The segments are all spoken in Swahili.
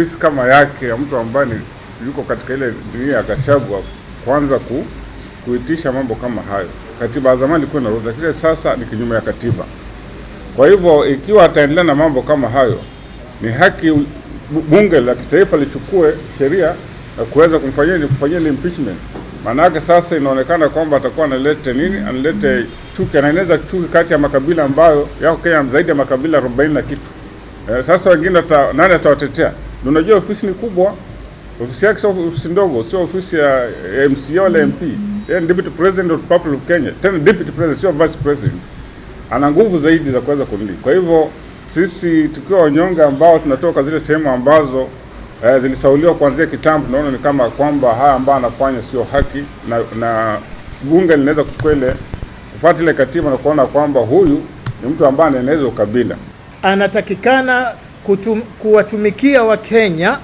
Ofisi kama yake ya mtu ambaye yuko katika ile dunia ya Gachagua kwanza kuitisha mambo kama hayo. Katiba ya zamani ilikuwa inaruhusu, lakini sasa ni kinyume ya katiba. Kwa hivyo ikiwa ataendelea na mambo kama hayo, ni haki bunge la kitaifa lichukue sheria na kuweza kumfanyia impeachment. Maana yake sasa inaonekana kwamba atakuwa analete nini? Analete chuki, anaeneza chuki kati ya makabila ambayo yako Kenya zaidi ya makabila 40 na kitu. Sasa wengine nani atawatetea? Unajua ofisi ni kubwa. Ofisi yake sio ofisi ndogo, sio ofisi ya MCA wala MP. Yeye ni Deputy President of Republic of Kenya. Tena Deputy President, sio Vice President. Ana nguvu zaidi za kuweza kunili. Kwa hivyo sisi tukiwa wanyonge ambao tunatoka zile sehemu ambazo zilisauliwa kuanzia kitambo, tunaona ni kama kwamba haya ambayo anafanya sio haki, na bunge linaweza kuchukua ile kufuata ile katiba na kuona kwamba huyu ni mtu ambaye anaeneza ukabila. Anatakikana kuwatumikia Wakenya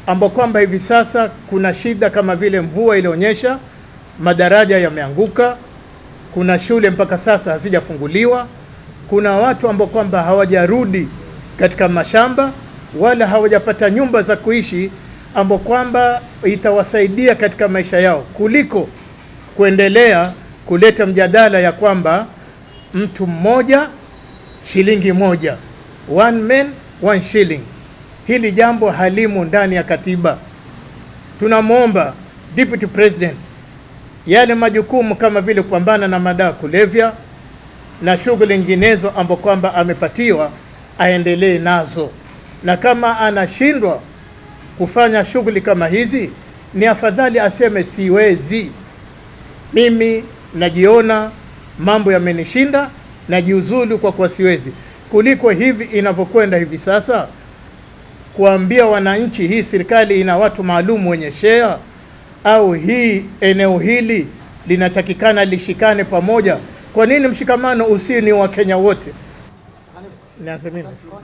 ambao kwamba hivi sasa kuna shida kama vile mvua ilionyesha, madaraja yameanguka, kuna shule mpaka sasa hazijafunguliwa, kuna watu ambao kwamba hawajarudi katika mashamba wala hawajapata nyumba za kuishi ambao kwamba itawasaidia katika maisha yao, kuliko kuendelea kuleta mjadala ya kwamba mtu mmoja shilingi moja, one man one shilling. Hili jambo halimo ndani ya katiba. Tunamwomba Deputy President yale majukumu kama vile kupambana na madawa kulevya na shughuli nyinginezo ambapo kwamba amepatiwa aendelee nazo, na kama anashindwa kufanya shughuli kama hizi, ni afadhali aseme siwezi, mimi najiona mambo yamenishinda, najiuzulu kwa kuwa siwezi, kuliko hivi inavyokwenda hivi sasa kuambia wananchi hii serikali ina watu maalum wenye share, au hii eneo hili linatakikana lishikane pamoja. Kwa nini mshikamano usi ni wa Kenya wote? Nianze mimi.